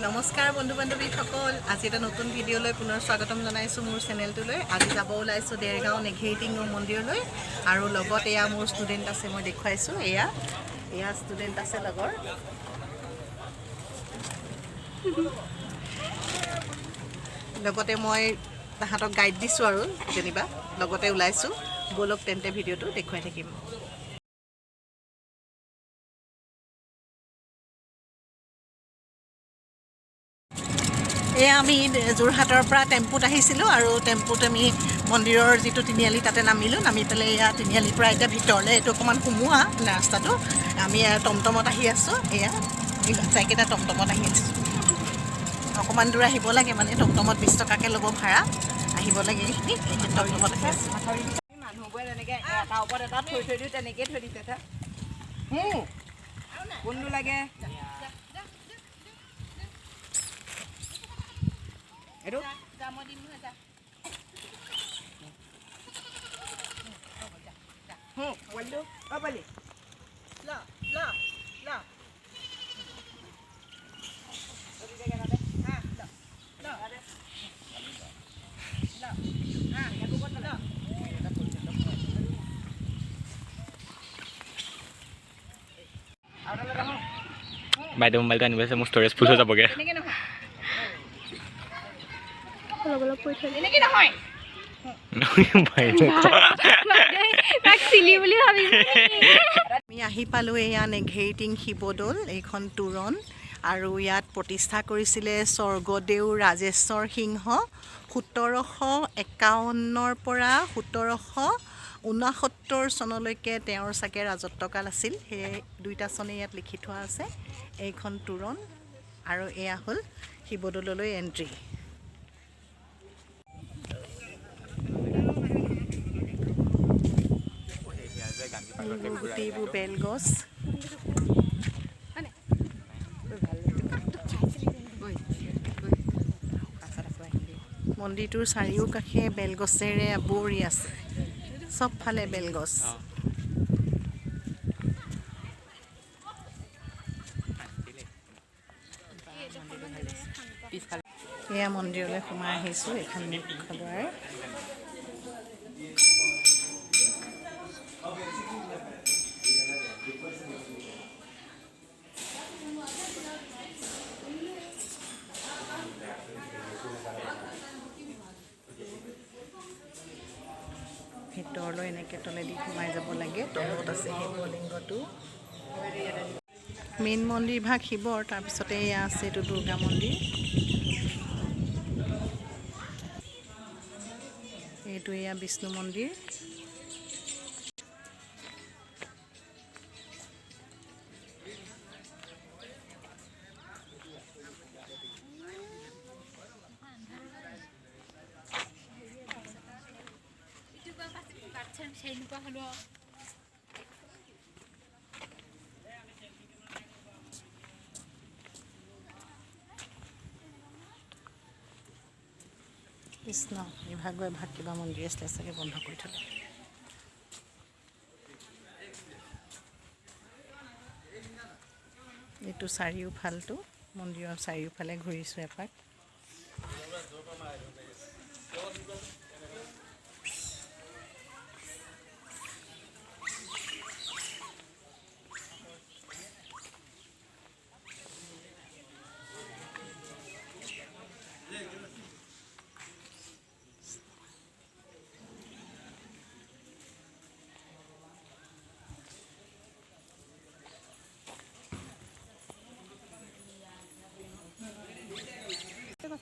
নমস্কাৰ বন্ধু বান্ধৱীসকল, আজি এটা নতুন ভিডিঅ'লৈ পুনৰ স্বাগতম জনাইছোঁ মোৰ চেনেলটোলৈ। আজি যাব ওলাইছোঁ দেৰগাঁও নেঘেৰিটিং মন্দিৰলৈ আৰু লগত এয়া মোৰ ষ্টুডেণ্ট আছে, মই দেখুৱাইছোঁ। এয়া এয়া ষ্টুডেণ্ট আছে লগৰ। লগতে মই তাহাঁতক গাইড দিছোঁ আৰু যেনিবা লগতে ওলাইছোঁ। ব'লক তেন্তে ভিডিঅ'টো দেখুৱাই থাকিম। এয়া আমি যোৰহাটৰ পৰা টেম্পুত আহিছিলোঁ আৰু টেম্পুত আমি মন্দিৰৰ যিটো তিনিআলি তাতে নামিলোঁ। নামি পেলাই এয়া তিনিআলিৰ পৰা এতিয়া ভিতৰলৈ, এইটো অকণমান সোমোৱা ৰাস্তাটো, আমি টমটমত আহি আছোঁ। এয়া আটাইকেইটা টমটমত আহি আছোঁ। অকণমান দূৰ আহিব লাগে, মানে টমটমত 20 টকাকৈ ল'ব ভাড়া, আহিব লাগে এইখিনি। এইখিনি টমটমত আহি আছোঁ। মানুহবোৰে তেনেকে এটা ওপৰত এটা থৈ থৈ দিওঁ, তেনেকেই থৈ দিছে। কোনটো লাগে এইটো? পোৱালিটো, অ পোৱালি। বাইদেউ মোবাইলটো আনিব আছে, মোৰ ষ্ট'ৰেজ ফুল হৈ যাবগৈ। এনেকৈ নহয়। অলপ অলপ কৰি থৈ এনেকৈ নহয়। বাইদেউ। তাক চিলি বুলি ভাবিছে। আমি আহি পালোঁ এয়া নেঘেৰিটিং শিৱদৌল, এইখন তোৰণ আৰু ইয়াত প্ৰতিষ্ঠা কৰিছিলে স্বৰ্গদেউ ৰাজেশ্বৰ সিংহ 1751ৰ পৰা 1769 চনলৈকে তেওঁৰ চাগে ৰাজত্বকাল আছিল। সেই দুইটা চনেই ইয়াত লিখি থোৱা আছে। এইখন তোৰণ আৰু এয়া হ'ল শিৱদৌললৈ এণ্ট্ৰি। এইবোৰ গোটেইবোৰ বেলগছ। মন্দিৰটোৰ চাৰিওকাষে বেলগছেৰে আৱৰি আছে, চবফালে বেলগছ। এয়া মন্দিৰলৈ সোমাই আহিছোঁ। এইখন মুখ্য দুৱাৰ। ভিতৰলৈ এনেকৈ তলেদি সোমাই যাব লাগে। তলত আছে শিৱলিংগটো, মেইন মন্দিৰ ভাগ শিৱৰ। তাৰপিছতে এয়া আছে এইটো দুৰ্গা মন্দিৰ। এইটো এয়া বিষ্ণু মন্দিৰ। সেনেকুৱা হ'লো। কৃষ্ণ, ইভাগো এভাগ কিবা মন্দিৰ আছিলে চাগে, বন্ধ কৰি থ'লে। এইটো চাৰিওফালটো, মন্দিৰৰ চাৰিওফালে ঘূৰিছোঁ এপাক।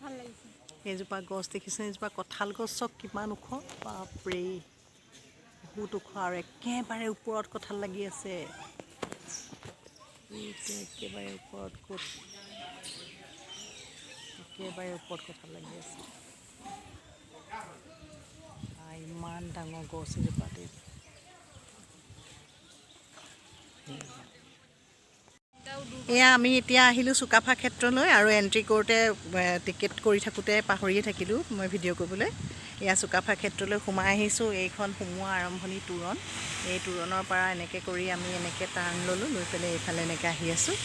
ভাল লাগিছে। এইজোপা গছ দেখিছে? এইজোপা কঁঠাল গছ। চব কিমান ওখ, বাপৰে, বহুত ওখ আৰু একেবাৰে ওপৰত কঁঠাল লাগি আছে। এইটো একেবাৰে ওপৰত, ক'ত একেবাৰে ওপৰত কঁঠাল লাগি আছে। ইমান ডাঙৰ গছ এজোপা দেই। এয়া আমি এতিয়া আহিলোঁ চুকাফা ক্ষেত্ৰলৈ আৰু এণ্ট্ৰি কৰোঁতে টিকেট কৰি থাকোঁতে পাহৰিয়ে থাকিলোঁ মই ভিডিঅ' কৰিবলৈ। এয়া চুকাফা ক্ষেত্ৰলৈ সোমাই আহিছোঁ। এইখন সোমোৱা আৰম্ভণি তোৰণ। এই তোৰণৰ পৰা এনেকৈ কৰি আমি এনেকৈ টাৰ্ণ ল'লোঁ, লৈ পেলাই এইফালে এনেকৈ আহি আছোঁ।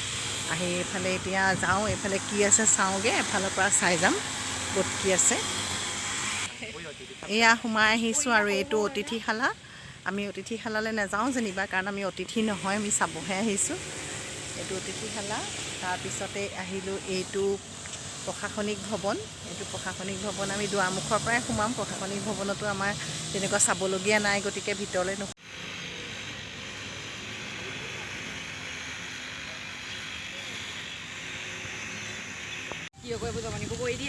আহি এইফালে এতিয়া যাওঁ, এইফালে কি আছে চাওঁগৈ, এফালৰ পৰা চাই যাম ক'ত কি আছে। এয়া সোমাই আহিছোঁ আৰু এইটো অতিথিশালা। আমি অতিথিশালালৈ নাযাওঁ যেনিবা, কাৰণ আমি অতিথি নহয়, আমি চাবহে আহিছোঁ। এইটো অতিথিশালা। তাৰপিছতে আহিলোঁ এইটো প্ৰশাসনিক ভৱন। এইটো প্ৰশাসনিক ভৱন, আমি দুৱাৰমুখৰ পৰাই সোমাম। প্ৰশাসনিক ভৱনতো আমাৰ তেনেকুৱা চাবলগীয়া নাই, গতিকে ভিতৰলৈ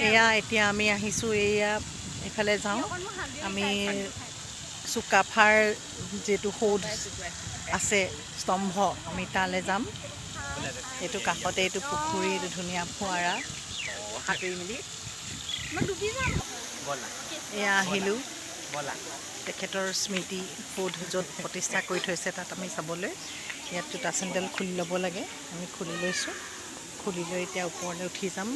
এয়া এতিয়া আমি আহিছোঁ, এয়া এইফালে যাওঁ আমি। চুকাফাৰ যিটো সৌধ আছে, স্তম্ভ, আমি তালৈ যাম। এইটো কাষতে এইটো পুখুৰী, এইটো ধুনীয়া ফোৱাৰা। এয়া আহিলোঁ তেখেতৰ স্মৃতি সৌধ য'ত প্ৰতিষ্ঠা কৰি থৈছে তাত আমি চাবলৈ। ইয়াত জোতা চেণ্ডেল খুলি ল'ব লাগে, আমি খুলি লৈছোঁ। খুলি লৈ এতিয়া ওপৰলৈ উঠি যাম।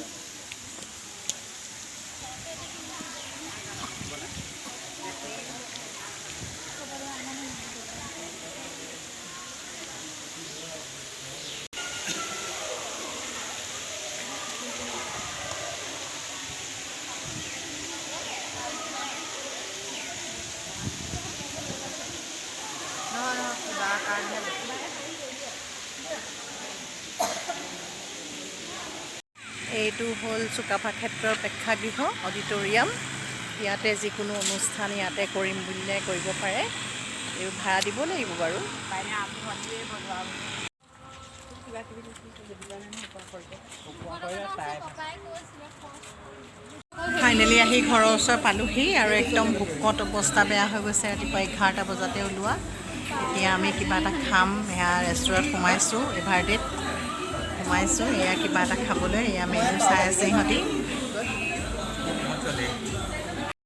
এইটো হ'ল চুকাফা ক্ষেত্ৰৰ প্ৰেক্ষাগৃহ অডিটৰিয়াম। ইয়াতে যিকোনো অনুষ্ঠান ইয়াতে কৰিম বুলিলে কৰিব পাৰে। এই ভাড়া দিব লাগিব বাৰু। ফাইনেলি আহি ঘৰৰ ওচৰ পালোহি আৰু একদম ভোকত অৱস্থা বেয়া হৈ গৈছে। ৰাতিপুৱা 11টা বজাতে ওলোৱা। এতিয়া আমি কিবা এটা খাম। এয়া ৰেষ্টুৰেণ্ট সোমাইছোঁ, এভাৰডেত সোমাইছোঁ। এয়া কিবা এটা খাবলৈ, এয়া মেনু চাই আছে ইহঁতি।